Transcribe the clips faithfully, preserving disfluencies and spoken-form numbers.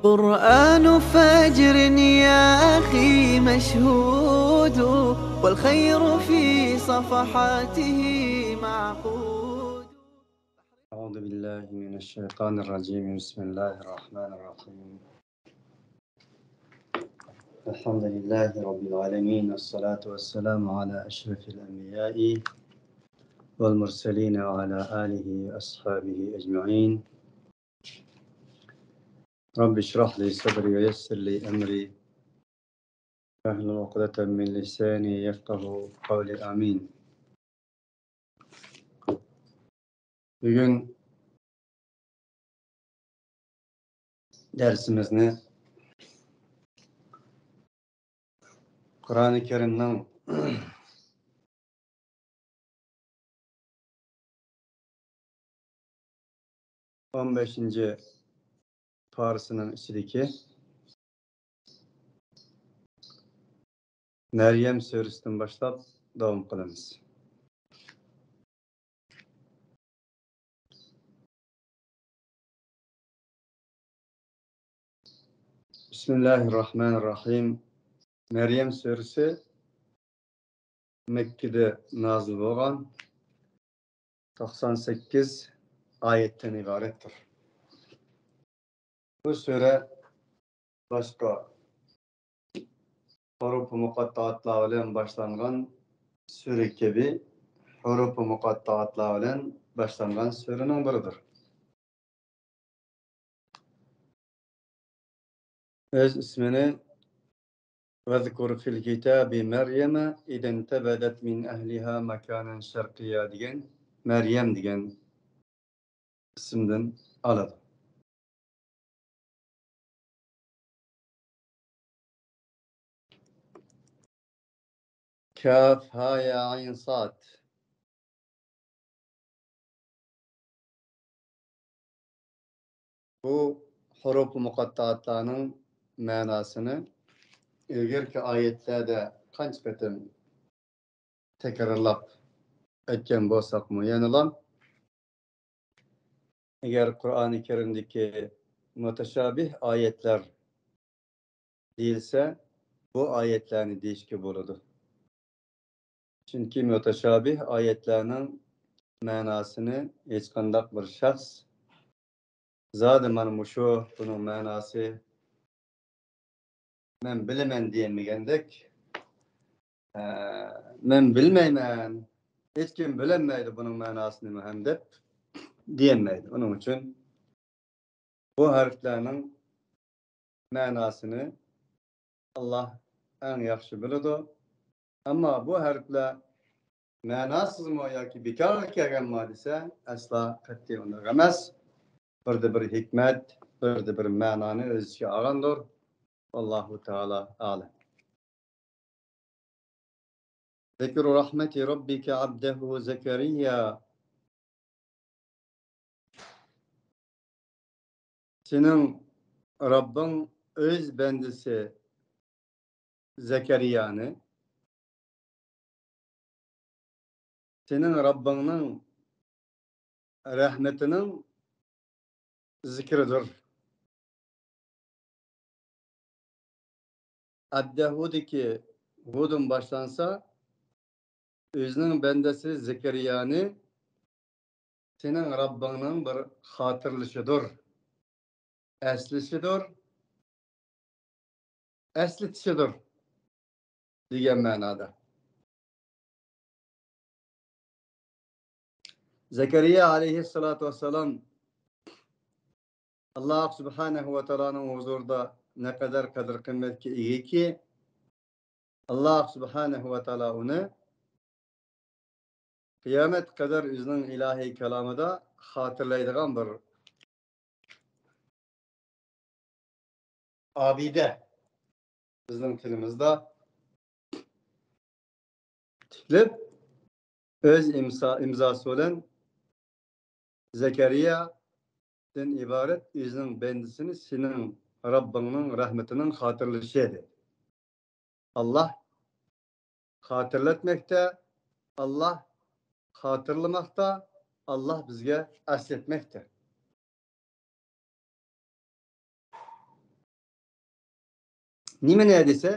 قرآن فجر يا أخي مشهود، والخير في صفحاته معقود. أعوذ بالله من الشيطان الرجيم. بسم الله الرحمن الرحيم. الحمد لله رب العالمين، والصلاة والسلام على أشرف الأنبياء والمرسلين وعلى آله وأصحابه أجمعين. رب اشرح لي صدري ويسر لي أمري واحلل عقدة من لساني يفقهوا قولي. آمين. بۈگۈن دەرسىمىزنى قۇرئانى كەرىمنىڭ ئون بەشىنچى پارىسىنىڭ ئىچىدىكى مەريەم سۈرىسىدىن باشلاپ داۋام قىلىمىز. بىسمىللاھىررەھمانىررەھىم. مەريەم سۈرىسى مەككىدە نازىل بولغان، توقسان سەككىز ئايەتتىن ئىبارەتتۇر. بۇ سۈرە باشقا ھۇرۇپى مۇقەتتائاتلار بىلەن باشلانغان سۈرە كەبى ھۇرۇپى مۇقەتتائاتلار بىلەن باشلانغان سۈرىنىڭ بىرىدۇر. ئۆز ئىسمىنى «ۋەزكۇر فىل كىتابى مەريەمە ئىدىنتەبەزەت مىن ئەھلىھا مەكانەن شەرقىييا» دېگەن، مەريەم دېگەن ئىسىمدىن ئالىدۇ. كاف، ھا، يا، عين، صاد. بۇ ھۇرۇپ مۇقەتتائاتلارنىڭ مەناسىنى ئىلگىرىكى ئايەتلەردە قانچە قېتىم تەكرارلاپ ئۆتكەن بولساقمۇ، يەنىلا ئەگەر قۇرئانى كەرىمدىكى مۇتەشابىھ ئايەتلەر دېيىلسە، بۇ ئايەتلەرنى دېيىشكە بولىدۇ. چۈنكى مۇتەشابىھ ئايەتلەرنىڭ مەناسىنى ھېچقانداق بىر شەخس زادى مانا مۇشۇ، بۇنىڭ مەناسى مەن بىلىمەن دېيەلمىگەندەك، ئە، مەن بىلمەيمەن، ھېچكىم بىلەلمەيدۇ بۇنىڭ مەناسىنى ھەم دەپ دېيەلمەيدۇ. ئۇنىڭ ئۈچۈن بۇ ھەرپلەرنىڭ مەناسىنى ئاللا ئەڭ ياخشى بىلىدۇ. ئەمما بۇ ھەرپلەر مەناسىزمۇ ياكى بىكارغا كەلگەنمۇ دېسە، ئەسلا قەتئىي ئۇنداق ئەمەس. بىردە بىر ھېكمەت، بىردە بىر مەنانى ئۆز ئىچىگە ئالغاندۇر. ۋاللاھۇ تائالا ئالەم. ذكر رحمة ربك عبده زكريا. سېنىڭ رەببىڭ ئۆز بەندىسى زەكەرىيانى، سېنىڭ رەببىڭنىڭ رەھمىتىنىڭ زىكرىدۇر. ئەبدەھۇدىكى ھۇدىن باشلانسا، ئۆزىنىڭ بەندىسى زەكەرىيانى سېنىڭ رەببىڭنىڭ بىر خاتىرىلىشىدۇر، ئەسلىشىدۇر، ئەسلىتىشىدۇر دېگەن مەنادا. زەكەرىيا ئەلەيھىسسالاتۇ ۋەسسالام ئاللا سۇبھانەھۇ ۋە تائالانىڭ ھۇزۇرىدا نەقەدەر قەدىر-قىممەتكە ئىگىكى، ئاللا سۇبھانەھۇ ۋە تائالا ئۇنى قىيامەت قەدەر ئۆزىنىڭ ئىلاھىي كالامىدا خاتىرىلەيدىغان بىر ئابىدە، بىزنىڭ تىلىمىزدا تىكلەپ، ئۆز ئىمزا-، ئىمزاسى بىلەن زەكەرىيادىن ئىبارەت ئۆزىنىڭ بەندىسىنى سېنىڭ رەببىڭنىڭ رەھمىتىنىڭ خاتىرىلىشى دېدى. ئاللا خاتىرىلەتمەكتە، ئاللا خاتىرىلىماقتا، ئاللا بىزگە ئەسلەتمەكتە. نېمىنى دېسە،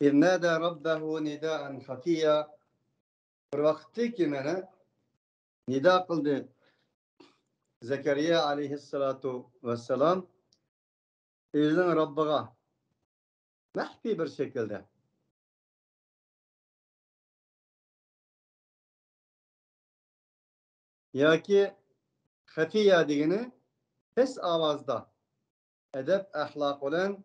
إذ نادى ربه نداء خفيا، بىر ۋاقىتتىكى مانا نىدا قىلدى زەكەرىيا ئەلەيھىسسالاتۇ ۋەسسالام ئۆزىنىڭ رەببىغا مەخپىي بىر شەكىلدە. ياكى خەفىيە دېگىنى پەس ئاۋازدا، ئەدەپ-ئەخلاق بىلەن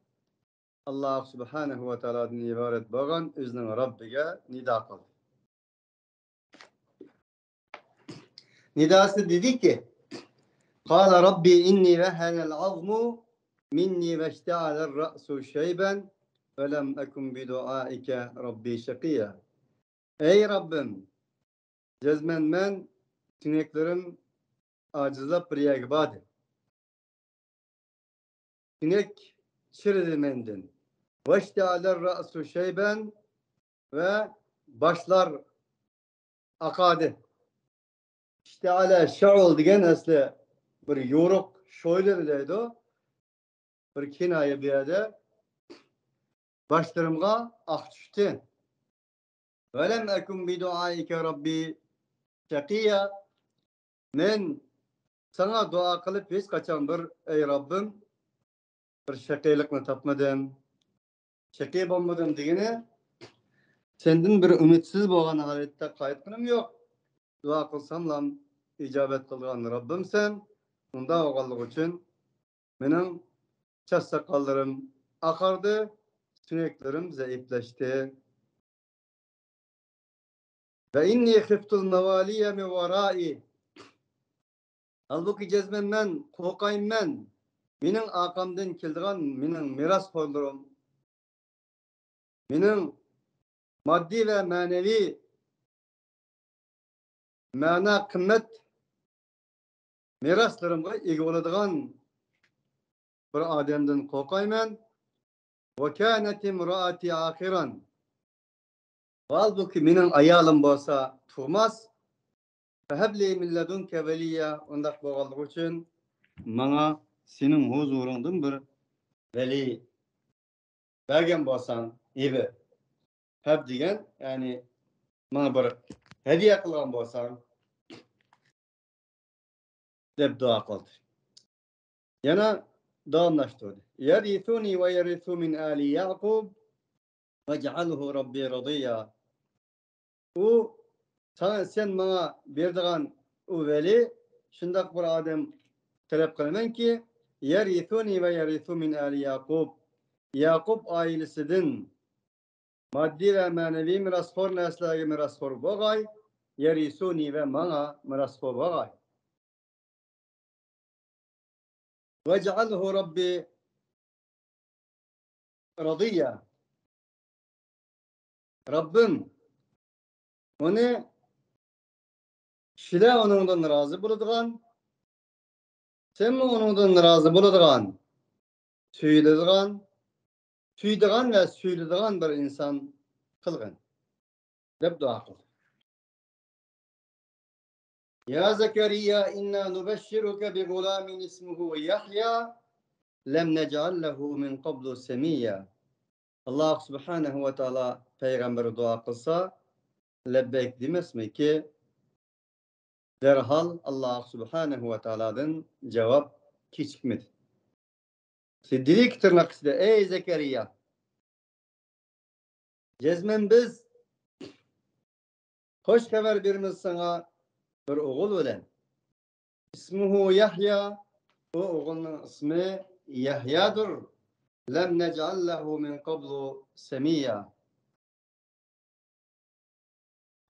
ئاللا سۇبھانەھۇ ۋە تائالادىن ئىبارەت بولغان ئۆزىنىڭ رەببىگە نىدا قىلدى. نىداسى دېدىكى، قال رب إني وهن العظم مني واشتعل الرأس شيبا ولم أكن بدعائك رب شقيا. ئەي رەببىم، جەزمەن مەن سۆڭەكلىرىم ئاجىزلاپ بىر يەرگە باردى. سۆڭەك چىرىدى مەندىن. واشتعل الرأس شيبا، ۋە باشلار ئاقاردى. اشتعل شعل دېگەن ئەسلى بىر يورۇق شويلىنى دەيدۇ. بىر كىنايە بۇ يەردە. باشلىرىمغا ئاق چۈشتى. ولم أكن بدعائك رب شقيا. مەن ساڭا دۇئا قىلىپ ھېچقاچان بىر، ئەي رەببىم، بىر شەقىيلىقنى تاپمىدىم. شەقىي بولمىدىم دېگىنى، سەندىن بىر ئۈمىدسىز بولغان ھالەتتە قايتقىنىم يوق. دۇئا قىلساملام ئىجابەت قىلىدىغان رەببىمسەن. ئۇنداق بولغانلىقى ئۈچۈن مېنىڭ چاچ ساقاللىرىم ئاقاردى، سۆڭەكلىرىم زەئىپلەشتى. وإني خفت الموالي من ورائي. ھالبۇكى جەزمەن مەن قورقايمەن، مېنىڭ ئارقامدىن كېلىدىغان مېنىڭ مىراسخورلىرىم، مېنىڭ ماددىي ۋە مەنىۋى مەنا قىممەت مىراسلىرىمغا ئىگە بولىدىغان بىر ئادەمدىن قورقايمەن. وكانت امرأتي عاقرا. ھالبۇكى مېنىڭ ئايالىم بولسا تۇغماس. فهب لي من لدنك وليا. ئۇنداق بولغانلىقى ئۈچۈن ماڭا سېنىڭ ھۇزۇرۇڭدىن بىر ۋەلىي بەرگەن بولساڭ، ھىبە. ھەب دېگەن، يەنى ماڭا بىر ھەدىيە قىلغان بولساڭ، دەپ دۇئا قىلدى. يەنە داۋاملاشتۇردى. يرثني ويرث من آل يعقوب واجعله رب رضيا. ئۇ ساڭا، سەن ماڭا بېرىدىغان ئۇ ۋەلى، شۇنداق بىر ئادەم تەلەپ قىلىمەنكى، يرثني ويرث من آل يعقوب. ياقۇپ ئائىلىسىدىن ماددىي ۋە مەنىۋى مىراسخور نەرسىلەرگە مىراسخور بولغاي، يرثني ۋە ماڭا مىراسخور بولغاي. واجعله رب رضيا. رەببىم، ئۇنى كىشىلەر ئۇنىڭدىن رازى بولىدىغان، سەنمۇ ئۇنىڭدىن رازى بولىدىغان، سۆيۈلىدىغان، سۆيىدىغان ۋە سۆيۈلىدىغان بىر ئىنسان قىلغىن، دەپ دۇئا قىلدى. يا زكريا إنا نبشرك بغلام اسمه يحيى لم نجعل له من قبل سميا. ئاللا سۇبھانەھۇ ۋە تائالا پەيغەمبەر دۇئا قىلسا، لەببەيك دېمەسمىكى؟ دەرھال ئاللا سۇبھانەھۇ ۋە تائالادىن جاۋاب كېچىكمىدى. دېدىكى تىرناق ئىچىدە، ئەي زەكەرىيا، جەزمەن بىز خوش خەۋەر بېرىمىز ساڭا بىر ئوغۇل بىلەن. اسمه يحيى، بۇ ئوغۇلنىڭ ئىسمى يەھيادۇر. لم نجعل له من قبل سميا.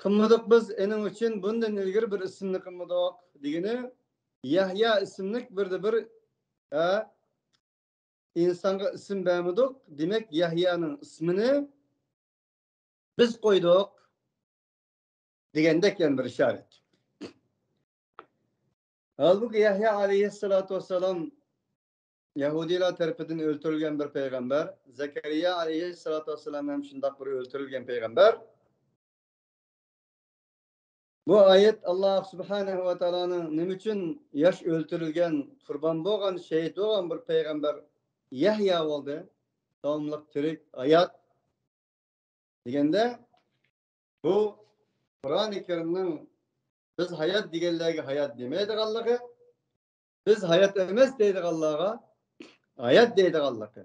قىلمىدۇق بىز ئېنىڭ ئۈچۈن بۇندىن ئىلگىرى بىر ئىسىمنى قىلمىدۇق دېگىنى، يەھيا ئىسىملىك بىردە بىر، ھە، ئىنسانغا ئىسىم بەرمىدۇق، دېمەك يەھيانىڭ ئىسمىنى بىز قويدۇق دېگەندەك يەنە بىر ئىشارەت. ھالبۇكى يەھيا ئەلەيھىسسالاتۇ ۋەسسالام يەھۇدىيلار تەرىپىدىن ئۆلتۈرۈلگەن بىر پەيغەمبەر، زەكەرىيا ئەلەيھىسسالاتۇ ۋەسسالام ھەم شۇنداق بىر ئۆلتۈرۈلگەن پەيغەمبەر. بۇ ئايەت ئاللا سۇبھانەھۇ ۋە تائالانىڭ نېمە ئۈچۈن ياش ئۆلتۈرۈلگەن، قۇربان بولغان، شېھىت بولغان بىر پەيغەمبەر يەھيا بولدى؟ داۋاملىق تىرىك، ھايات دېگەندە، بۇ قۇرئانى كەرىمنىڭ بىز ھايات دېگەنلەرگە ھايات دېمەيدىغانلىقى، بىز ھايات ئەمەس دەيدىغانلارغا ھايات دەيدىغانلىقى،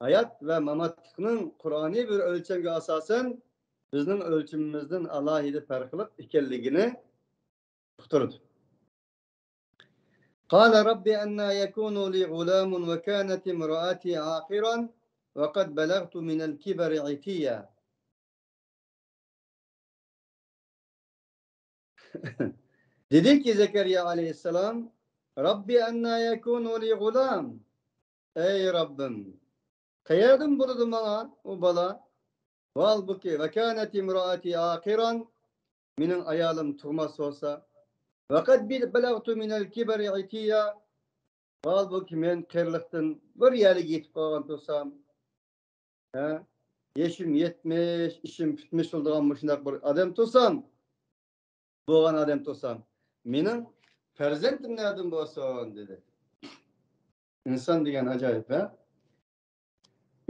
ھايات ۋە ماماتلىقنىڭ قۇرئانىي بىر ئۆلچەمگە ئاساسەن بىزنىڭ ئۆلچىمىمىزدىن ئالاھىدە پەرقلىق ئىكەنلىكىنى ئۇقتۇرىدۇ. قال رب أنى يكون لي غلام وكانت امرأتي عاقرا وقد بلغت من الكبر عتيا. دېدىكى زەكەرىيا ئەلەيھىسسالام، رب أنى يكون لي غلام، ئەي رەببىم، قەيەردىن بولىدۇ ماڭا ئۇ بالا؟ ھالبۇكى، وكانت امرأتي عاقرا، مېنىڭ ئايالىم تۇغماس بولسا، وقد بلغت من الكبر عتيا، ھالبۇكى، مەن قېرىلىقتىن بىر يەرگە يېتىپ قالغان تۇرسام، ھە، يېشىم يەتمىش، ئىشىم پۈتمۈش بولىدىغان مۇشۇنداق بىر ئادەم تۇرسام، بولغان ئادەم تۇرسام، مېنىڭ پەرزەنتىم نەدىن بولسۇن؟ دېدى. ئىنسان دېگەن ئاجايىپ، ھە؟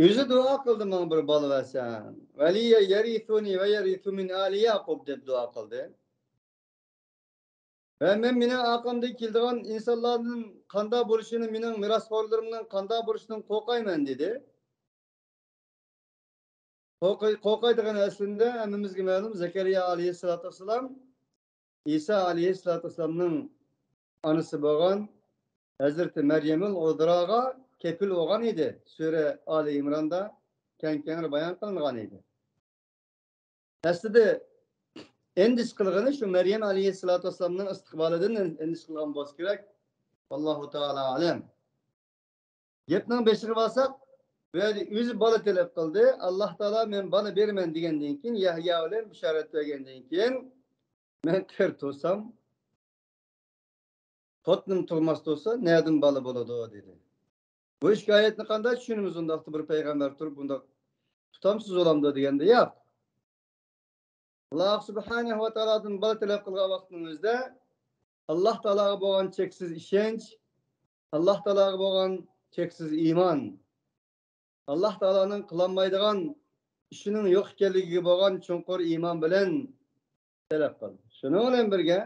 ئۆزى دۇئا قىلدى ماڭا بىر بالا بەرسەڭ. ولي يرثني ويرث من آل يعقوب دەپ دۇئا قىلدى. ۋە مەن مېنىڭ ئارقامدىن كېلىدىغان ئىنسانلاردىن قانداق بولۇشىنى، مېنىڭ مىراسخورلىرىمنىڭ قانداق بولۇشىدىن قورقايمەن، دېدى. قورقاي-، قورقايدىغىنى ئەسلىندە ھەممىمىزگە مەلۇم، زەكەرىيا ئەلەيھىسسالاتۇ ۋەسسالام ئىسا ئەلەيھىسسالاتۇ ۋەسسالامنىڭ ئانىسى بولغان ھەزرىتى مەريەمۇل ئۇزراغا كەپىل بولغان ئىدى. سۈرە ئالى ئىمراندا كەڭ-كەڭرى بايان قىلىنغان ئىدى. ئەسلىدە ئەندىشە قىلغىنى شۇ مەريەم ئەلەيھىسسالاتۇ ۋەسسالامنىڭ ئىستىقبالىدىن ئەندىشە قىلغان بولسا كېرەك. ۋاللاھۇ تائالا ئەلەم. گەپنىڭ بېشىغا بارساق، بۇ يەردە ئۆزى بالا تەلەپ قىلدى. ئاللاھ تائالا مەن بالا بېرىمەن دېگەندىن كېيىن، يەھيا بىلەن بېشارەت بەرگەندىن كېيىن، مەن قېرى تۇرسام، خوتۇنۇم تۇغماس تۇرسا، نەدىن بالا بولىدۇ؟ دېدى. بۇ ئىككى ئايەتنى قانداق چۈشىنىمىز؟ ئۇنداقتا بىر پەيغەمبەر تۇرۇپ، بۇنداق تۇتامسىز بولامدۇ دېگەندە، ياق. ئاللاھ سۇبھانەھۇ ۋە تائالادىن بالا تەلەپ قىلغان ۋاقتىنىڭ ئۆزىدە ئاللاھ تائالاغا بولغان چەكسىز ئىشەنچ، ئاللاھ تائالاغا بولغان چەكسىز ئىمان، ئاللاھ تائالانىڭ قىلالمايدىغان ئىشىنىڭ يوق ئىكەنلىكىگە بولغان چوڭقۇر ئىمان بىلەن تەلەپ قىلدى. شۇنىڭ بىلەن بىرگە،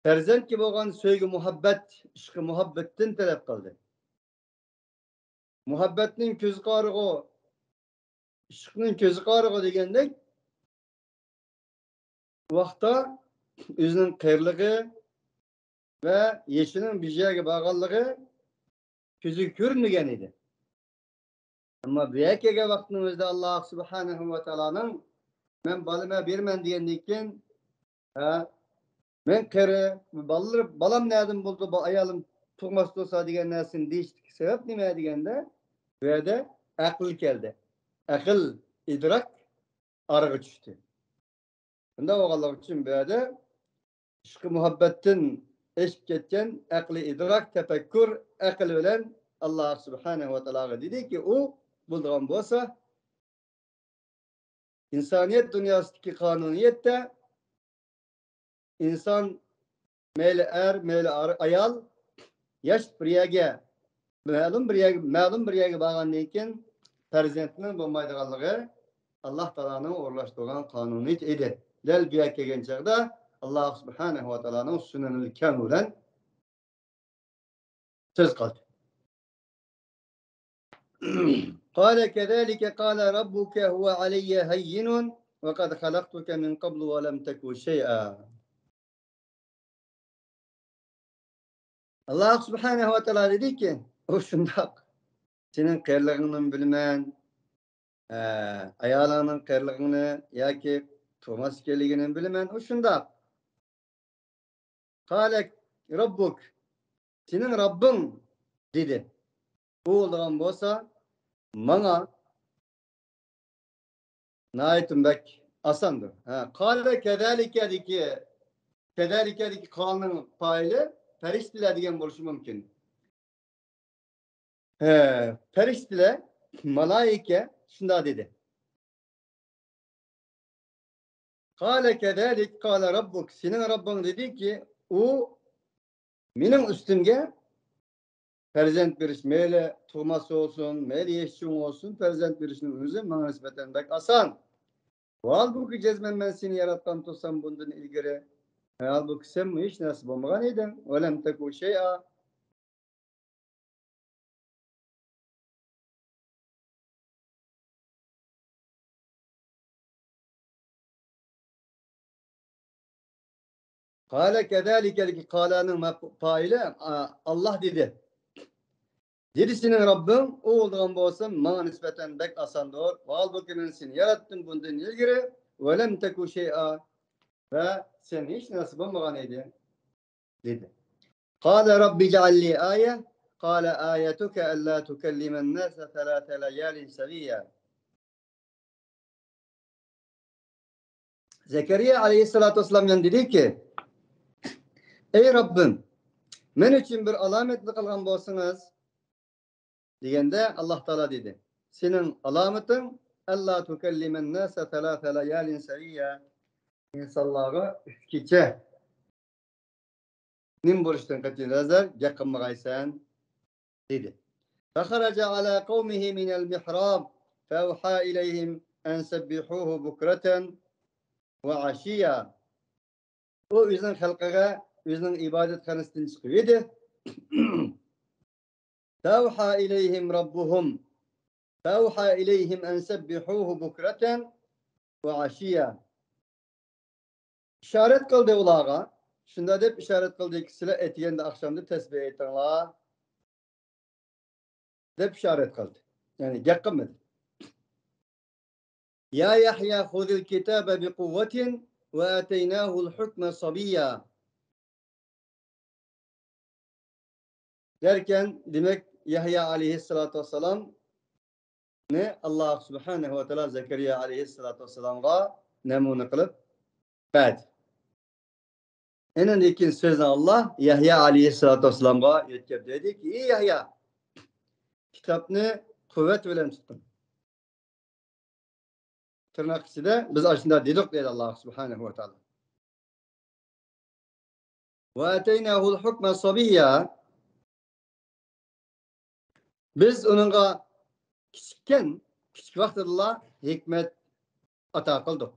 پەرزەنتكە بولغان سۆيگۈ مۇھەببەت، ئىشقى مۇھەببەتتىن تەلەپ قىلدى. مۇھەببەتنىڭ كۆزى قارىغۇ، ئىشقنىڭ كۆزى قارىغۇ دېگەندەك، بۇ ۋاقىتتا ئۆزىنىڭ قېرىلىقى ۋە يېشىنىڭ بىر يەرگە بارغانلىقى كۆزىگە كۆرۈنمىگەن ئىدى. ئەمما بۇ يەرگە كەلگەن ۋاقىتنىڭ ئۆزىدە ئاللاھ سۇبھانەھۇ ۋە تائالانىڭ مەن بالىمە بېرىمەن دېگەندىن كېيىن، ھە، مەن قېرى، بالىلىرى، بالام نەدىن بولىدۇ، بۇ ئايالىم تۇغماس تۇرسا دېگەن نەرسىنى دېيىشتىكى سەۋەب نېمە دېگەندە، بۇ يەردە ئەقىل كەلدى. ئەقىل، ئىدراك ئارىغا چۈشتى. شۇنداق بولغانلىقى ئۈچۈن بۇ يەردە ئىشقى مۇھەببەتتىن ئېشىپ كەتكەن ئەقلىي ئىدراك، تەپەككۇر، ئەقىل بىلەن ئاللاھ سۇبھانەھۇ ۋە تائالاغا دېدىكى، ئۇ بولىدىغان بولسا، ئىنسانىيەت دۇنياسىدىكى قانۇنىيەتتە ئىنسان مەيلى ئەر، مەيلى ئار-، ئايال، ياش بىر يەرگە، مەلۇم بىر يەرگە، مەلۇم بىر يەرگە بارغاندىن كېيىن پەرزەنتنىڭ بولمايدىغانلىقى ئاللاھ تائالانىڭ ئورۇنلاشتۇرغان قانۇنىيىتى ئىدى. دەل بۇ يەرگە كەلگەن چاغدا ئاللاھ سۇبھانەھۇ ۋە تائالانىڭ سۈننىنىل كەۋنى بىلەن سۆز قىلدى. قال كذلك قال ربك هو علي هين وقد خلقتك من قبل ولم تك شيئا. ئاللاھ سۇبھانەھۇ ۋە تائالا دېدىكى، ئۇ شۇنداق. سېنىڭ قېرىلىقىڭنىمۇ بىلىمەن، ئە، ئايالىڭنىڭ قېرىلىقىڭنى ياكى تۇغماس ئىكەنلىكىنىمۇ بىلىمەن، ئۇ شۇنداق. قال ربك، سېنىڭ رەببىڭ، دېدى. بۇ بولىدىغان بولسا، ماڭا ناھايىتى بەك ئاساندۇر. ھە، قال كذلكدىكى، كذلكدىكى قالنىڭ پائىلى پەرىشتىلەر دېگەن بولۇشى مۇمكىن. ھە، پەرىشتىلەر، مالائىكە شۇنداق دېدى. قال كذلك قال ربك، سېنىڭ رەببىڭ دېدىكى، ئۇ مېنىڭ ئۈستۈمگە پەرزەنت بېرىش مەيلى تۇغماس بولسۇن، مەيلى يېشى چوڭ بولسۇن، پەرزەنت بېرىشنىڭ ئۆزى ماڭا نىسبەتەن بەك ئاسان. ۋاھالبۇكى، جەزمەن مەن سېنى ياراتقان تۇرسام بۇندىن ئىلگىرى، ھالبۇكى، سەنمۇ ھېچ نەرسە بولمىغان ئىدىڭ. ولم تكن شيئا. قال كذلك، قالنىڭ مەپ-، پائىلى، ئا، ئاللاھ دېدى. دېدى سېنىڭ رەببىڭ، ئۇ بولىدىغان بولسا ماڭا نىسبەتەن بەك ئاساندۇر. ھالبۇكى، مەن سېنى ياراتتىم بۇندىن ئىلگىرى. ولم تكن شيئا، ۋە سەن ھېچ نەرسە بولمىغان ئىدىڭ، دېدى. قال رب اجعل لي آية، قال آيتك ألا تكلم الناس ثلاث ليال سويا. زەكەرىيا ئەلەيھىسسالاتۇ ۋەسسالام يەنە دېدىكى، ئەي رەببىم، مەن ئۈچۈن بىر ئالامەتنى قىلغان بولسىڭىز، دېگەندە، ئاللاھ تائالا دېدى، سېنىڭ ئالامىتىڭ، ألا تكلم الناس ثلاث ليال سويا، ئىنسانلارغا ئۈچ كېچە نېمە بولۇشتىن قەتئىينەزەر گەپ قىلمىغايسەن، دېدى. فخرج على قومه من المحراب فأوحى إليهم أن سبحوه بكرة وعشيا. ئۇ ئۆزىنىڭ خەلقىگە ئۆزىنىڭ ئىبادەتخانىسىدىن چىقىۋىدى. فأوحى إليهم ربهم، فأوحى إليهم أن سبحوه بكرة وعشيا. ئىشارەت قىلدى ئۇلارغا. شۇنداق دەپ ئىشارەت قىلدىكى، سىلەر ئەتىگەندە ئاخشامدا تەسبىھ ئېيتىڭلار، دەپ ئىشارەت قىلدى. يەنى گەپ قىلمىدى. يا يحيى خذ الكتاب بقوة وآتيناه الحكم صبيا. دەركەن، دېمەك، يەھيا ئەلەيھىسسالاتۇ ۋەسسالامنى ئاللاھ سۇبھانەھۇ ۋە تائالا زەكەرىيا ئەلەيھىسسالاتۇ ۋەسسالامغا نەمۇنە قىلىپ بەردى. ئېنىڭدىن كېيىن سۆزنى ئاللاھ يەھيا ئەلەيھىسسالاتۇ ۋەسسالامغا يۆتكەپ دېدىكى، ئى يەھيا، كىتابنى قۇۋۋەت بىلەن تۇتقىن. تىرناق ئىچىدە بىز ئاشۇنداق دېدۇق، دەيدۇ ئاللاھ سۇبھانەھۇ ۋە تائالا. وآتيناه الحكم صبيا. بىز ئۇنىڭغا كىچىككەن، كىچىك ۋاقتىدىلا ھېكمەت ئاتا قىلدۇق.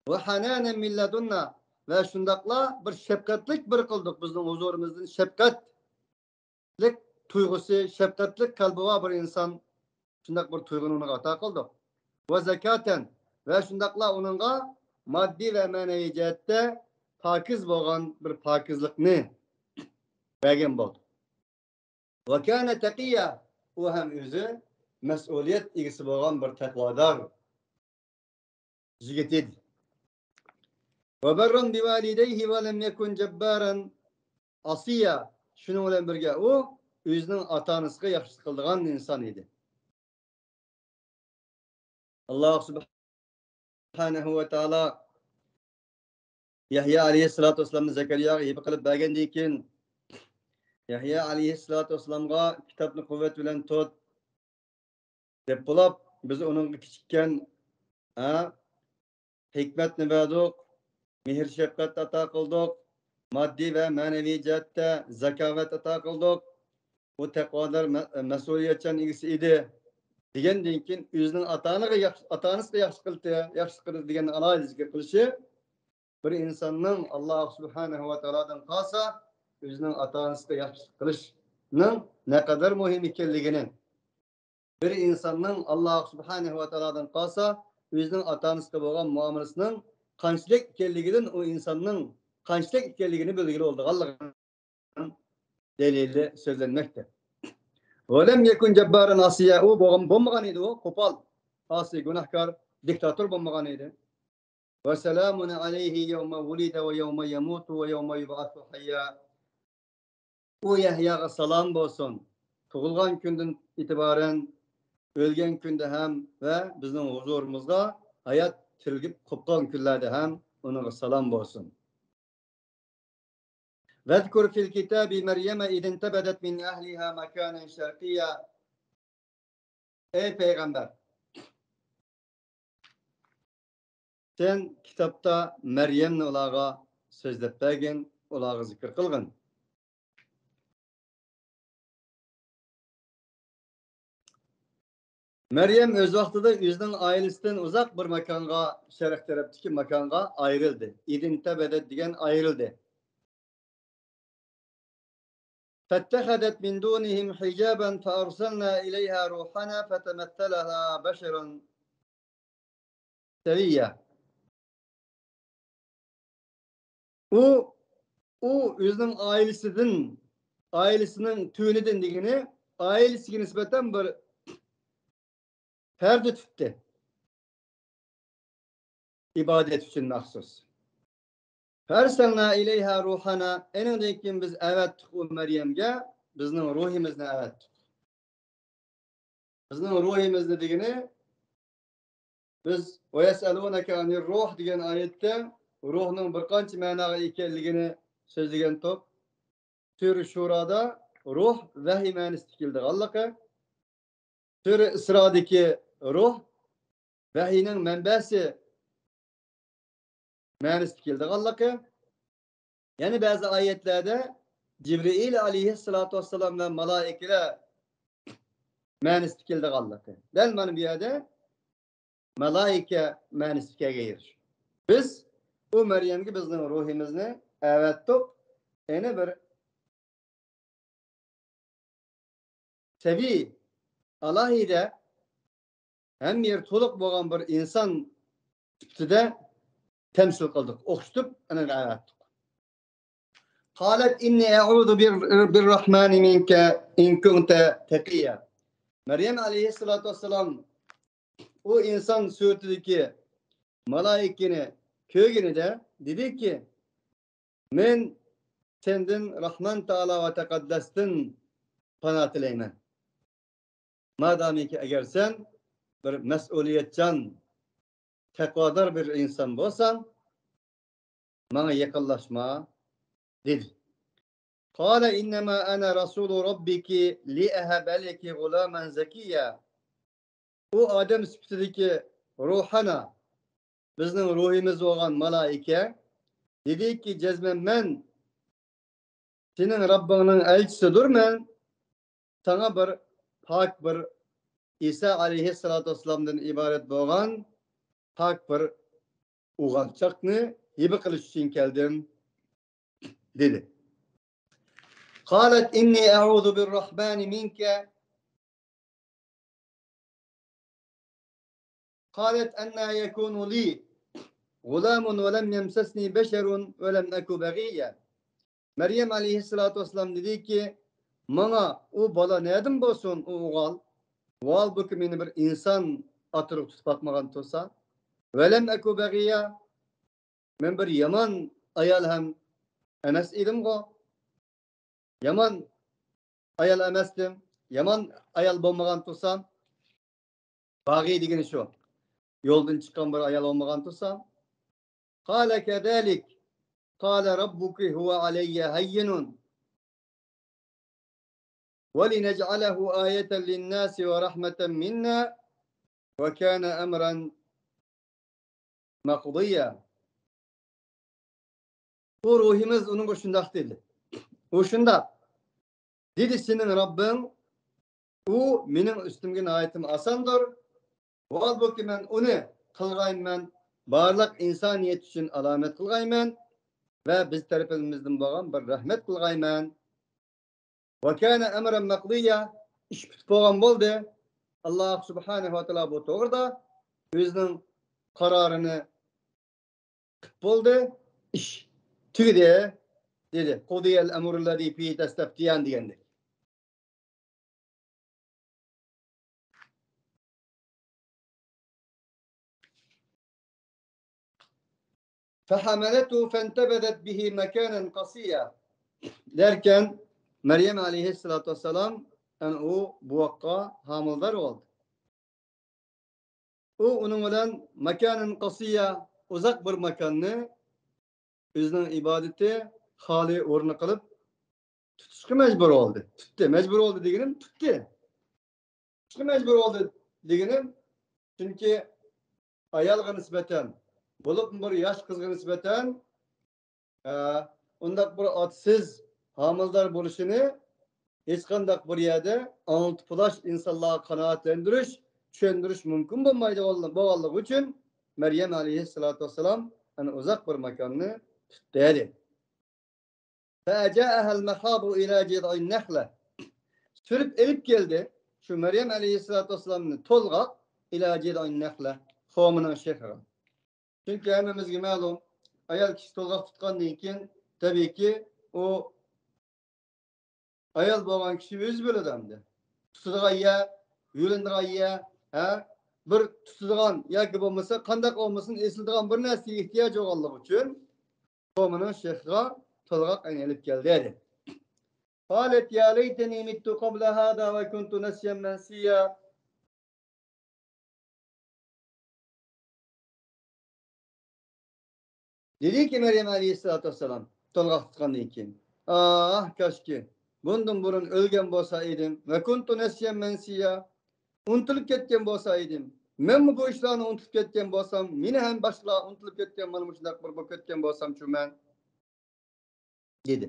وحنانا من لدنا، ۋە شۇنداقلا بىر شەپقەتلىك بىر قىلدۇق، بىزنىڭ ھۇزۇرىمىزدىن شەپقەتلىك تۇيغۇسى، شەپقەتلىك قەلبى بار بىر ئىنسان، شۇنداق بىر تۇيغۇنى ئۇنىڭغا ئاتا قىلدۇق. وزكاة، ۋە شۇنداقلا ئۇنىڭغا ماددىي ۋە مەنىۋى جەھەتتە پاكىز بولغان بىر پاكىزلىقنى بەرگەن بولدۇق. وكان تقيا، ئۇ ھەم ئۆزى مەسئۇلىيەت ئىگىسى بولغان بىر تەقۋادار يىگىت ئىدى. وبرا بوالديه ولم يكن جبارا عصيا. شۇنىڭ بىلەن بىرگە ئۇ ئۆزىنىڭ ئاتا-ئانىسىغا ياخشىلىق قىلىدىغان ئىنسان ئىدى. ئاللاھ سۇبھانەھۇ ۋە تائالا يەھيا ئەلەيھىسسالاتۇ ۋەسسالامنى زەكەرىياغا ھىبە قىلىپ بەرگەندىن كېيىن، يەھيا ئەلەيھىسسالاتۇ ۋەسسالامغا كىتابنى قۇۋۋەت بىلەن تۇت دەپ بولاپ، بىز ئۇنىڭغا كىچىككەن، ھە، ھېكمەتنى بەردۇق، مېھىر-شەپقەت ئاتا قىلدۇق، ماددىي ۋە مەنىۋى جەھەتتە زاكاۋەت ئاتا قىلدۇق. ئۇ تەقۋادار، مە-، مەسئۇلىيەتچان ئىگىسى ئىدى، دېگەندىن كېيىن، ئۆزىنىڭ ئاتا-ئانىغا ياخشى، ئاتا-ئانىسىغا ياخشى قىلدى، ياخشى قىلدى دېگەننى ئالاھىدە زىكىر قىلىشى، بىر ئىنساننىڭ ئاللاھ سۇبھانەھۇ ۋە تائالادىن قالسا، ئۆزىنىڭ ئاتا-ئانىسىغا ياخشىلىق قىلىشنىڭ نەقەدەر مۇھىم ئىكەنلىكىنى، بىر ئىنساننىڭ ئاللاھ سۇبھانەھۇ ۋە تائالادىن قالسا، ئۆزىنىڭ ئاتا-ئانىسىغا بولغان مۇئامىلىسىنىڭ قانچىلىك ئىكەنلىكىدىن، ئۇ ئىنساننىڭ قانچىلىك ئىكەنلىكىنى بىلگىلى بولىدىغانلىقىنىڭ دەلىلى سۆزلەنمەكتە. ولم يكن جبارا عصيا، ئۇ بولغان، بولمىغان ئىدى، ئۇ قوپال، ئاسىي، گۇناھكار، دىكتاتور بولمىغان ئىدى. وسلام عليه يوم ولد ويوم يموت ويوم يبعث حيا. ئۇ يەھياغا سالام بولسۇن. تۇغۇلغان كۈندىن ئېتىبارەن، ئۆلگەن كۈندە ھەم ۋە بىزنىڭ ھۇزۇرىمىزغا ھايات تىرىلگىپ قوپقان كۈنلەردە ھەم ئۇنىڭغا سالام بولسۇن. واذكر في الكتاب مريم إذ انتبذت من أهلها مكانا شرقيا. ئەي پەيغەمبەر، سەن كىتابتا مەريەمنى ئۇلارغا سۆزلەپ بەرگىن، ئۇلارغا زىكىر قىلغىن. مەريەم ئۆز ۋاقتىدا ئۆزىنىڭ ئائىلىسىدىن ئۇزاق بىر ماكانغا، شەرق تەرەپتىكى ماكانغا ئايرىلدى. ئىدىنتەبەدەت دېگەن ئايرىلدى. فاتخذت من دونهم حجابا فأرسلنا إليها روحنا فتمثل لها بشرا سويا. ئۇ، ئۇ ئۆزىنىڭ ئائىلىسىدىن، ئائىلىسىنىڭ تۆۋىنىدىن دېگىنى، ئائىلىسىگە نىسبەتەن بىر پەردە تۇتتى. ئىبادەت ئۈچۈن مەخسۇس. فأرسلنا إليها روحنا، ئېنىڭدىن كېيىن بىز ئەۋەتتۇق ئۇ مەريەمگە، بىزنىڭ روھىمىزنى ئەۋەتتۇق. بىزنىڭ روھىمىزنى دېگىنى، بىز ويسألونك عن الروح دېگەن ئايەتتە روھنىڭ بىر قانچە مەناغا ئىگە ئىكەنلىكىنى سۆزلىگەنتۇق. سۈرە شۇرادا روھ ۋەھىي مەنىسىدە كېلىدىغانلىقى، سۈرە ئىسرادىكى روھ ۋەھىينىڭ مەنبەسى مەنىسىدە كېلىدىغانلىقى، يەنە بەزى ئايەتلەردە جىبرىئىل ئەلەيھىسسالاتۇ ۋەسسالام ۋە مالائىكىلەر مەنىسىدە كېلىدىغانلىقى. دەل مانا بۇ يەردە مالائىكە مەنىسىدە كەلگەن يېرى. بىز ئۇ مەريەمگە بىزنىڭ روھىمىزنى ئەۋەتتۇق. يەنە بىر سەبىي، ئالاھىدە، ھەممە يېرى تولۇق بولغان بىر ئىنسان سۈپىتىدە تەمسىل قىلدۇق، ئوخشىتىپ ئۇنىڭغا ئەۋەتتۇق. قالت إني أعوذ بر-، بالرحمن منك إن كنت تقيا. مەريەم ئەلەيھىسسالاتۇ ۋەسسالام ئۇ ئىنسان سۈرىتىدىكى مالائىكىنى كۆرگىنىدە دېدىكى، مەن سەندىن راھمان تائالا ۋە تەقەددەستىن پانا تىلەيمەن. مادامىكى ئەگەر سەن بىر مەسئۇلىيەتچان، تەقۋادار بىر ئىنسان بولساڭ، ماڭا يېقىنلاشما، دېدى. قال إنما أنا رسول ربك لأهب لك غلاما زكيا. ئۇ ئادەم سۈپىتىدىكى روھانا، بىزنىڭ روھىمىز بولغان مالائىكە دېدىكى، جەزمەن مەن سېنىڭ رەببىڭنىڭ ئەلچىسىدۇرمەن، ساڭا بىر پاك بىر ئىسا ئەلەيھىسسالاتۇ ۋەسسالامدىن ئىبارەت بولغان پاك بىر ئوغالچاقنى ھىبە قىلىش ئۈچۈن كەلدىم، دېدى. قالت إني أعوذ بالرحمن منك. قالت أنى يكون لي غلام ولم يمسسني بشر ولم أك بغيا. مەريەم ئەلەيھىسسالاتۇ ۋەسسالام دېدىكى، ماڭا ئۇ بالا نەدىن بولسۇن، ئۇ ئوغۇل؟ ۋاھالبۇكى مېنى بىر ئىنسان ئاتىلىق تۇتۇپ باقمىغان تۇرسا. ولم أك بغيا، مەن بىر يامان ئايال ھەم ئەمەس ئىدىمغۇ. يامان ئايال ئەمەستىم. يامان ئايال بولمىغان تۇرسام، باغىي دېگىنى شۇ. يولدىن چىققان بىر ئايال بولمىغان تۇرسام. قال كذلك قال ربك هو علي هين ولنجعله آية للناس ورحمة منا وكان أمرا مقضيا. بۇ روھىمىز ئۇنىڭغا شۇنداق دېدى. ئۇ شۇنداق دېدى، سېنىڭ رەببىڭ، ئۇ مېنىڭ ئۈستۈمگە ناھايىتى ئاساندۇر. ۋاھالبۇكى، مەن ئۇنى قىلغايمەن، بارلىق ئىنسانىيەت ئۈچۈن ئالامەت قىلغايمەن ۋە بىز تەرىپىمىزدىن بولغان بىر رەھمەت قىلغايمەن. وكان أمرا مقضيا، ئىش پۈتۈپ بولغان بولدى. ئاللا سۇبھانەھۇ ۋە تائالا بۇ توغرىدا ئۆزىنىڭ قارارىنى قىلىپ بولدى، ئىش تۈگىدى، دېدى. قضي الأمر الذي فيه تستفتيان دېگەندەك. فحملته فانتبذت به مكانا قصيا. دەركەن، مەريەم ئەلەيھىسسالاتۇ ۋەسسالام، يەنى ئۇ بوۋاققا ھامىلىدار بولدى. ئۇ ئۇنىڭ بىلەن مكانا قصيا، ئۇزاق بىر ماكاننى ئۆزىنىڭ ئىبادىتى خالىي ئورنى قىلىپ تۇتۇشقا مەجبۇر بولدى. تۇتتى. مەجبۇر بولدى دېگىنىم تۇتتى. تۇتۇشقا مەجبۇر بولدى دېگىنىم، چۈنكى ئايالغا نىسبەتەن، بولۇپمۇ بىر ياش قىزغا نىسبەتەن، ئە، ئۇنداق بىر ئاتىسىز ھامىلىدار بولۇشىنى ھېچقانداق بىر يەردە ئاڭلىتىپ بولۇش، ئىنسانلارغا قانائەتلەندۈرۈش چۈشەندۈرۈش مۇمكىن بولمايدىغان بولغانلىقى ئۈچۈن، مەريەم ئەلەيھىسسالاتۇ ۋەسسالام ئەنە ئۇزاق بىر ماكاننى تۇتتى، دەيدۇ. فأجاءها المخاض إلى جذع النخلة. سۈرۈپ ئېلىپ كەلدى شۇ مەريەم ئەلەيھىسسالاتۇ ۋەسسالامنى تولغاق، إلى جذع النخلة، خورمىنىڭ شېخىغا. چۈنكى ھەممىمىزگە مەلۇم، ئايال كىشى تولغاق تۇتقاندىن كېيىن، تەبىئىيكى، ئۇ ئايال بولغان كىشى ئۆزى بىلىدۇ ئەمدى. تۇتىدىغان يەر، يۇلۇنىدىغان يەر، ھە؟ بىر تۇتىدىغان ياكى بولمىسا قانداق بولمىسۇن، ئېسىلىدىغان بىر نەرسىگە ئېھتىياج بولغانلىقى ئۈچۈن، خورمىنىڭ شېخىغا تولغاق ئەينى ئېلىپ كەلدى، دېدى. قالت يا ليتني مت قبل هذا وكنت نسيا منسيا. دېدىكى مەريەم ئەلەيھىسسالاتۇ ۋەسسالام، تولغاق تۇتقاندىن كېيىن، ئاھ، كاشكى، بۇندىن بۇرۇن ئۆلگەن بولسا ئىدىم، ۋە كۇنتۇ نەسىيەن مەنسىيا، ئۇنتۇلۇپ كەتكەن بولسا ئىدىم، مەنمۇ بۇ ئىشلارنى ئۇنتۇلۇپ كەتكەن بولسام، مېنى ھەم باشقىلار ئۇنتۇلۇپ كەتكەن، مانا مۇشۇنداق بىر بولۇپ كەتكەن بولسامچۇ مەن؟ دېدى.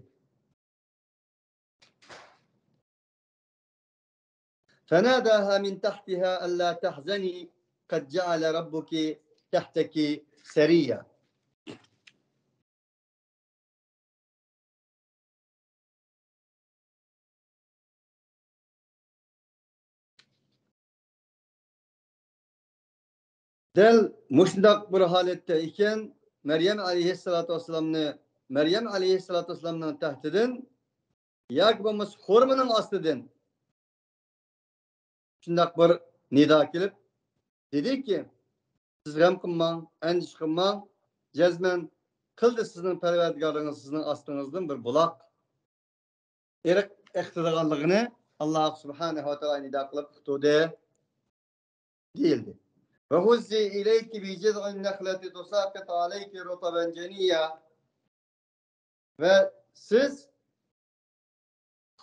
فناداها من تحتها ألا تحزني قد جعل ربك تحتك سريا. دەل مۇشۇنداق بىر ھالەتتە ئىكەن، مەريەم ئەلەيھىسسالاتۇ ۋەسسالامنى، مەريەم ئەلەيھىسسالاتۇ ۋەسسالامنىڭ تەختىدىن ياكى بولمىسا خورمىنىڭ ئاستىدىن شۇنداق بىر نىدا كېلىپ دېدىكى، سىز غەم قىلماڭ، ئەندىشە قىلماڭ، جەزمەن قىلدى سىزنىڭ پەرۋەردىگارىڭىز سىزنىڭ ئاستىڭىزدىن بىر بۇلاق ئېرىق ئېقىتىدىغانلىقىنى ئاللا سۇبھانەھۇ ۋە تائالا نىدا قىلىپ ئۇقتۇردى، دېيىلدى. وهزي إليك بجذع النخلة تساقط عليك رطبا جنيا. ۋە سىز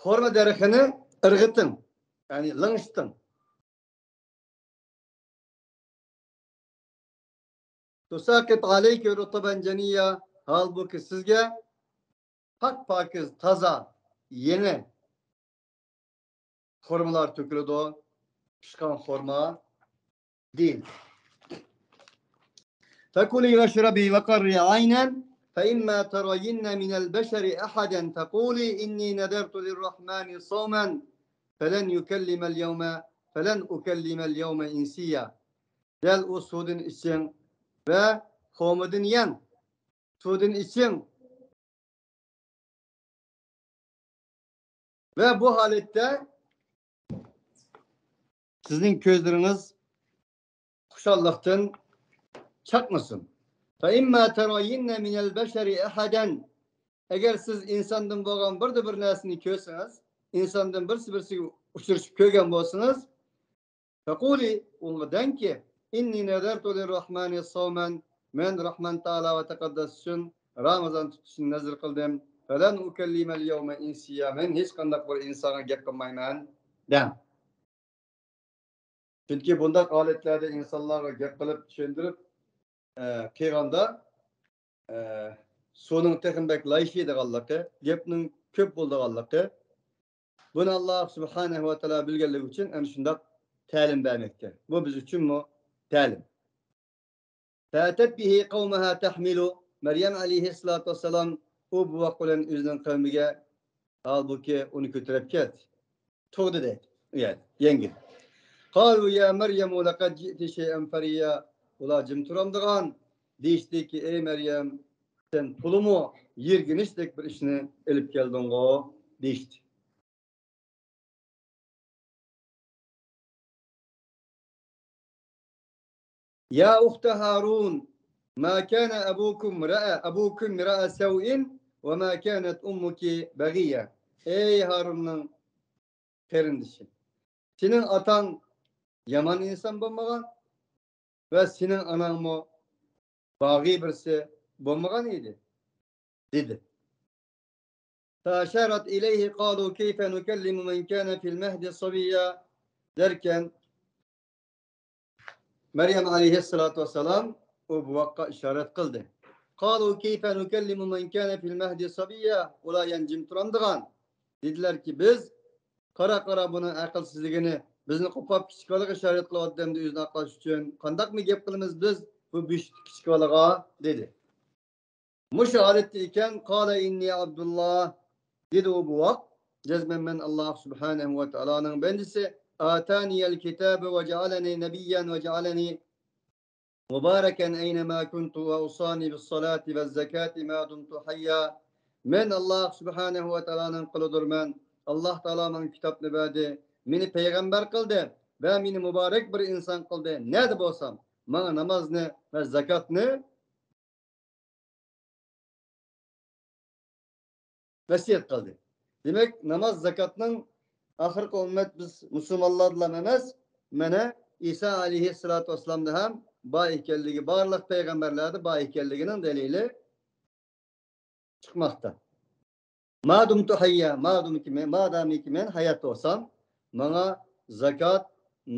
خورما دەرىخىنى ئىرغىتىڭ، يەنى لىڭشىتىڭ. تساقط عليك رطبا جنيا، ھالبۇكى سىزگە پاك-پاكىز، تازا، يېڭى خورمىلار تۆكۈلىدۇ، پىشقان خورما دېيىلدى. فكلي واشربي وقري عينا فإما ترين من البشر أحدا فقولي إني نذرت للرحمن صوما فلن يكلم اليوم، فلن أكلم اليوم إنسيا. دەل ئۇ سۇدىن ئىچىڭ ۋە خورمىدىن يەڭ، سۇدىن ئىچىڭ. ۋە بۇ ھالەتتە سىزنىڭ كۆزلىرىڭىز خۇشاللىقتىن چاقنىسۇن. فإما ترين من البشر أحدا. ئەگەر سىز ئىنساندىن بولغان بىردە بىر نەرسىنى كۆرسىڭىز، ئىنساندىن بىرسى بىرسىگە ئۇچرىشىپ كۆرگەن بولسىڭىز، فقولي، ئۇنىڭغا دەڭكى، إني نذرت للرحمن صوما، مەن رەھمان تائالا ۋە تەقەددەس ئۈچۈن رامىزان تۇتۇشنى نەزىر قىلدىم. فلن أكلم اليوم إنسيا، مەن ھېچقانداق بىر ئىنسانغا گەپ قىلمايمەن، دەڭ. چۈنكى بۇنداق ھالەتلەردە ئىنسانلارغا گەپ قىلىپ، چۈشەندۈرۈپ، ئە، قىلغاندا، ئە، سۇنىڭ تېخىمۇ بەك لايىشىيدىغانلىقى، گەپنىڭ كۆپ بولىدىغانلىقى، بۇنى ئاللا سۇبھانەھۇ ۋە تائالا بىلگەنلىكى ئۈچۈن ئەنە شۇنداق تەلىم بەرمەكتە. بۇ بىز ئۈچۈنمۇ تەلىم. فأتت به قومها تحمله. مەريەم ئەلەيھىسسالاتۇ ۋەسسالام ئۇ بوۋاق بىلەن ئۆزىنىڭ قەۋمىگە، ھالبۇكى، ئۇنى كۆتۈرۈپ كەتتى. تۇردى دەيدۇ. يەنى يەڭگىل. قالوا يا مريم لقد جئت شيئا فريا. ئۇلار جىم تۇرامدىغان دېيىشتىكى، ئەي مەريەم، سەن تولىمۇ يىرگىنچلىك بىر ئىشنى ئېلىپ كەلدىڭغۇ، دېيىشتى. يا أخت هارون، ما كان أبوكم امرأ، أبوكم امرأ سوء وما كانت أمك بغيا. ئەي ھارۇننىڭ قېرىندىشى، سېنىڭ ئاتاڭ يامان ئىنسان بولمىغان ۋە سېنىڭ ئاناڭمۇ باغىي بىرسى بولمىغان ئىدى، دېدى. فأشارت إليه قالوا كيف نكلم من كان في المهد صبيا دەركەن، مەريەم ئەلەيھىسسالاتۇ ۋەسسالام ئۇ بوۋاققا ئىشارەت قىلدى. قالوا كيف نكلم من كان في المهد صبيا. ئۇلار يەنە جىم تۇرامدىغان. دېدىلەركى، بىز، قارا، قارا، بۇنىڭ ئەقىلسىزلىكىنى، بىزنى قوپاپ كىچىك بالىغا شاھىت قىلىۋاتىدۇ ئەمدى ئۆزىنى ئاقلاش ئۈچۈن. قانداقمۇ گەپ قىلىمىز بىز بۇ بۆشۈكتىكى كىچىك بالىغا؟» دېدى. مۇشۇ ھالەتتە ئىكەن، قال إني عبد الله، دېدى ئۇ بوۋاق، جەزمەن مەن ئاللاھ سۇبھانەھۇ ۋە تائالانىڭ بەندىسى، آتانىيەل كىتابە ۋە جەئەلەنى نەبىييەن ۋە جەئەلەنى مۇبارەكەن ئەينەما كۇنتۇ ۋە ئەۋسانى بىسسالاتى ۋەززاكاتى ما دۇمتۇ ھەييا. مەن ئاللاھ سۇبھانەھۇ ۋە تائالانىڭ قۇلىدۇرمەن. ئاللاھ تائالا ماڭا كىتابنى بەردى، مېنى پەيغەمبەر قىلدى ۋە مېنى مۇبارەك بىر ئىنسان قىلدى. نەدە بولسام، ماڭا نامازنى ۋە زاكاتنى ۋەسىيەت قىلدى. دېمەك، ناماز، زاكاتنىڭ ئاخىرقى ئۈممەت بىز مۇسۇلمانلاردىلا ئەمەس، مانا ئىسا ئەلەيھىسسالاتۇ ۋەسسالامدا ھەم بار ئىكەنلىكى، بارلىق پەيغەمبەرلەردە بار ئىكەنلىكىنىڭ دەلىلى چىقماقتا. ما دۇمتۇ ھەييا، ما دۇمكى مەن، ما دامىكى مەن ھايات بولسام، ماڭا زاكات،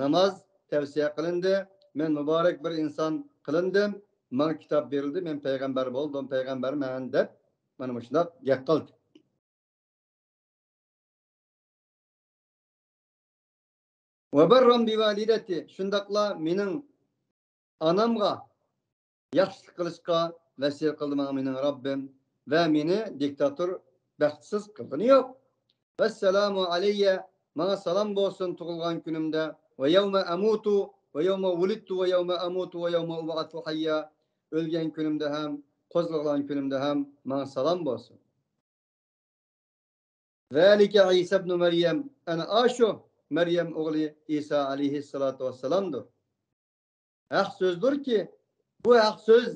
ناماز تەۋسىيە قىلىندى. مەن مۇبارەك بىر ئىنسان قىلىندىم. ماڭا كىتاب بېرىلدى. مەن پەيغەمبەر بولدۇم، پەيغەمبەرمەن دەپ مانا مۇشۇنداق گەپ قىلدى. ۋە بەررەن بىۋالىدەتى، شۇنداقلا مېنىڭ ئانامغا ياخشىلىق قىلىشقا ۋەسىيەت قىلدى ماڭا مېنىڭ رەببىم ۋە مېنى دىكتاتور، بەختسىز قىلغىنى يوق. ۋەسسالامۇ ئەلەييە، ماڭا سالام بولسۇن تۇغۇلغان كۈنۈمدە، ۋە يەۋمە ئەمۇتۇ، ۋە يەۋمە ۋۇلىدتۇ، ۋە يەۋمە ئەمۇتۇ، ۋە يەۋمە ئۇبئەسۇ ھەييا، ئۆلگەن كۈنۈمدە ھەم، قوزغالغان كۈنۈمدە ھەم ماڭا سالام بولسۇن. ذلك عيسى ابن مريم، ئەنە ئاشۇ مەريەم ئوغلى ئىسا ئەلەيھىسسالاتۇ ۋەسسالامدۇر. ھەق سۆزدۇركى، بۇ ھەق سۆز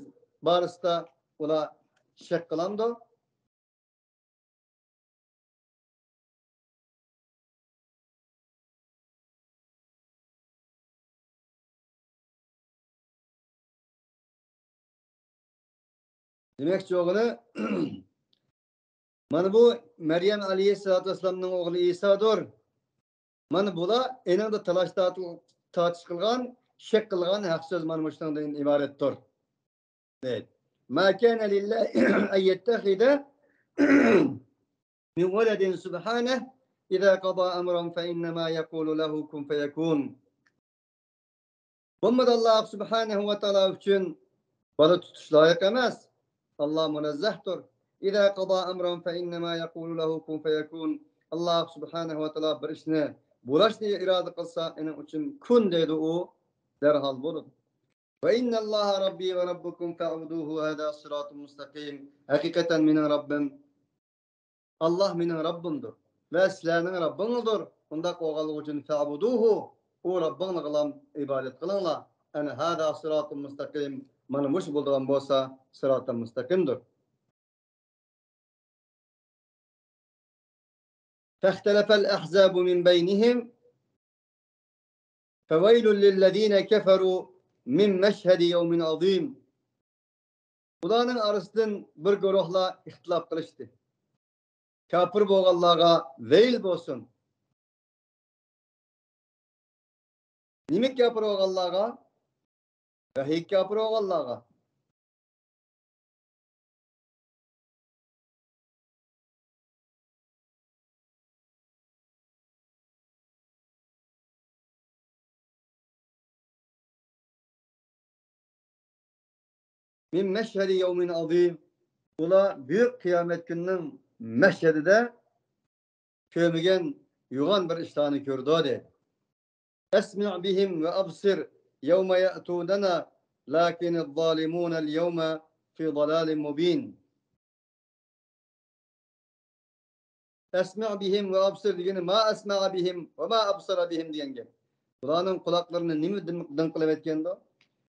بارىسىدا ئۇلار شەك قىلامدۇ؟ دېمەكچى بولغىنى، مانا بۇ مەريەم ئەلەيھىسسالاتۇ ۋەسسالامنىڭ ئوغلى ئىسادۇر. مانا بۇلار ئېنىڭدا تالاش تارتىل-، تارتىش قىلغان، شەك قىلغان ھەق سۆز مانا مۇشۇنىڭدىن ئىبارەتتۇر. دەيدۇ. ما كان لله أن يتخذ من ولد سبحانه إذا قضى أمرا فإنما يقول له كن فيكون. بولمىدى، ئاللاھ سۇبھانەھۇ ۋە تائالا ئۈچۈن بالا تۇتۇش لايىق ئەمەس. ئاللاھ مۇنەززەھتۇر. إذا قضى أمرا فإنما يقول له كن فيكون. ئاللاھ سۇبھانەھۇ ۋە تائالا بىر ئىشنى، بولۇشنى ئىرادە قىلسا، ئېنىڭ ئۈچۈن كۇن دەيدۇ، ئۇ دەرھال بولىدۇ. وإن الله ربي وربكم فاعبدوه هذا صراط مستقيم. ھەقىقەتەن مېنىڭ رەببىم، ئاللاھ مېنىڭ رەببىمدۇر ۋە سىلەرنىڭ رەببىڭلىدۇر. ئۇنداق بولغانلىقى ئۈچۈن فاعبدوه، ئۇ رەببىڭلىغىلا ئىبادەت قىلىڭلار. أن هذا صراط مستقيم، مانا مۇشۇ بولىدىغان بولسا سىراتىل مۇستەقىمدۇر. فاختلف الأحزاب من بينهم فويل للذين كفروا من مشهد يوم عظيم. ئۇلارنىڭ ئارىسىدىن بىر گۇرۇھلار ئىختىلاپ قىلىشتى. كاپىر بولغانلارغا ۋەيل بولسۇن. نېمە كاپىر بولغانلارغا؟ ۋەھىيگە كاپىر بولغانلارغا. من مشهد يوم عظيم. ئۇلار بۈيۈك قىيامەت كۈنىنىڭ مەشھەدىدە كۆرمىگەن يوغان بىر ئىشلارنى كۆردى، دەيدۇ. أسمع بهم وأبصر يوم يأتوننا لكن الظالمون اليوم في ضلال مبين. أسمع بهم وأبصر دېگىنى ما أسمع بهم وما أبصر بهم دېگەن گەپ. ئۇلارنىڭ قۇلاقلىرىنى نېمە دىڭ، دىڭ قىلىۋەتكەندۇ؟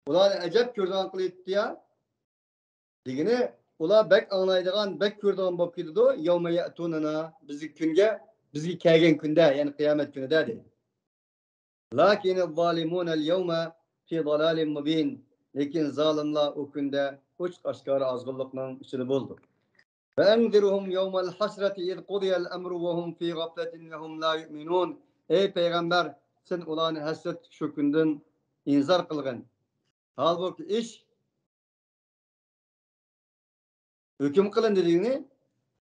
ئۇلارنى ئەجەب كۆرىدىغان قىلىۋېتىپتۇ يا. دېگىنى، ئۇلار بەك ئاڭلايدىغان، بەك كۆرىدىغان بولۇپ كېتىدۇ. يوم يأتوننا، بىزگە كۈنگە، بىزگە كەلگەن كۈندە، يەنى قىيامەت كۈنىدە دەيدۇ. لكن الظالمون اليوم في ضلال مبين. لېكىن زالىملار ئۇ كۈندە ئوچۇق ئاشكارا ئازغۇنلۇقنىڭ ئىچىدە بولىدۇ. وأنذرهم يوم الحسرة إذ قضي الأمر وهم في غفلة وهم لا يؤمنون. ئەي پەيغەمبەر، سەن ئۇلارنى ھەسرەتلىك شۇ كۈندىن ئىنزار قىلغىن. ھالبۇكى ئىش ھۆكۈم قىلىندى دېگىنى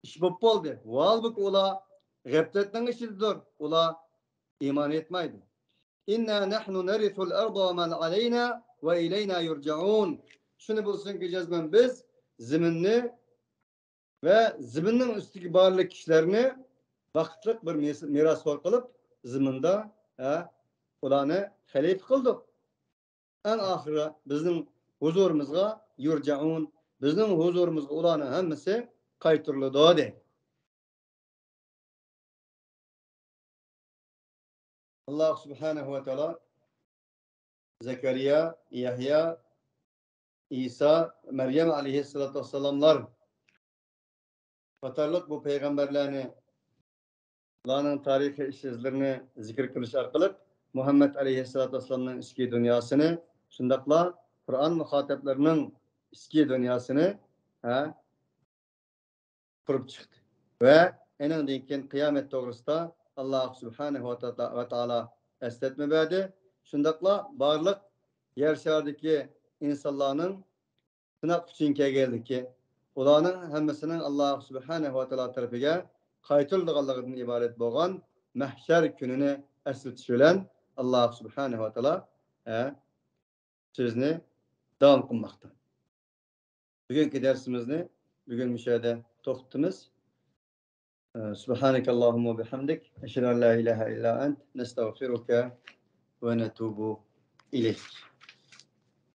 ئىش بولۇپ بولدى. ھالبۇكى ئۇلار غەپلەتنىڭ ئىچىدىدۇر. ئۇلار ئىمان ئېيتمايدۇ. إنا نحن نرث الأرض ومن عليها وإلينا يرجعون. شۇنى بىلسۇنكى، جەزمەن بىز زېمىننى ۋە زېمىننىڭ ئۈستىدىكى بارلىق كىشىلەرنى ۋاقىتلىق بىر مىس-، مىراسخور قىلىپ، زېمىندا، ھە، ئۇلارنى خەلىپە قىلدۇق. ئەڭ ئاخىرى بىزنىڭ ھۇزۇرىمىزغا يۇرجەئۇن، بىزنىڭ ھۇزۇرىمىزغا ئۇلارنىڭ ھەممىسى قايتۇرۇلىدۇ، دەيدۇ. ئاللاھ سۇبھانەھۇ ۋە تائالا زەكەرىيا، يەھيا، ئىسا، مەريەم ئەلەيھىسسالاتۇ ۋەسسالاملار قاتارلىق بۇ پەيغەمبەرلەرنى، ئۇلارنىڭ تارىخىي ئىش-ئىزلىرىنى زىكىر قىلىش ئارقىلىق مۇھەممەد ئەلەيھىسسالاتۇ ۋەسسالامنىڭ ئىچكى دۇنياسىنى، شۇنداقلا قۇرئان مۇخاتەپلىرىنىڭ ئىچكى دۇنياسىنى، ھە، قۇرۇپ چىقتى. ۋە ئېنىڭدىن كېيىن قىيامەت توغرىسىدا ئاللاھ سۇبھانەھۇ ۋە تائالا، ۋە تائالا ئەسلەتمە بەردى. شۇنداقلا بارلىق يەر شارىدىكى ئىنسانلارنىڭ سىناق ئۈچۈن كەلگەنلىكى، ئۇلارنىڭ ھەممىسىنىڭ ئاللاھ سۇبھانەھۇ ۋە تائالا تەرىپىگە قايتۇرۇلىدىغانلىقىدىن ئىبارەت بولغان مەھشەر كۈنىنى ئەسلىتىش بىلەن ئاللاھ سۇبھانەھۇ ۋە تائالا، ھە، سۆزنى داۋام قىلماقتا. بۈگۈنكى دەرسىمىزنى بۈگۈن مۇشۇ يەردە توختىتىمىز. سبحانك اللهم وبحمدك، أشهد أن لا إله إلا أنت، نستغفرك ونتوب إليك.